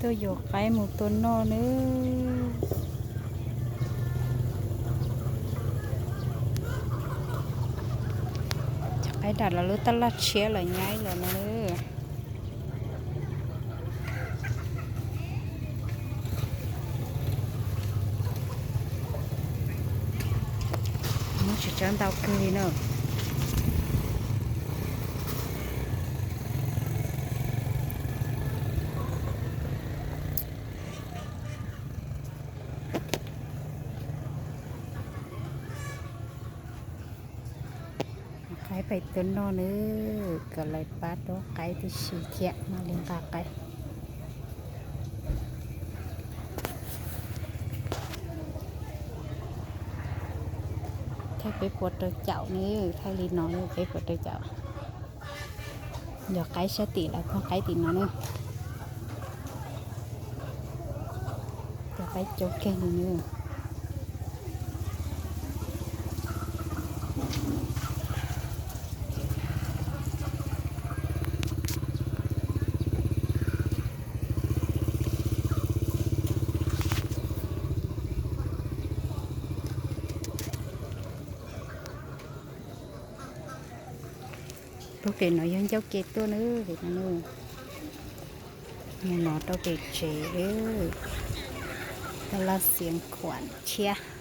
Tuaj yuav qaib mus tua noj nawb. Cov qaib dam los lub tab laj tshiab los nyaib los no nawb. Muab tsis tsab ntau kawg li na. Qaib pais tua noj nawb, kom lawv pab rub qaib tib si thiab mam li nqa qaib. Thaij peb puas rau caum nawb, thaij li no peb puas rau caum. Yog qaib sab tim lawv pog qaib tim no na. Cov qaib coob kawg li na. Rau pem no yog ncauj ke tuaj nawb, pem no, no rau pem tsev, tab laj Xiav Khuam tshiab.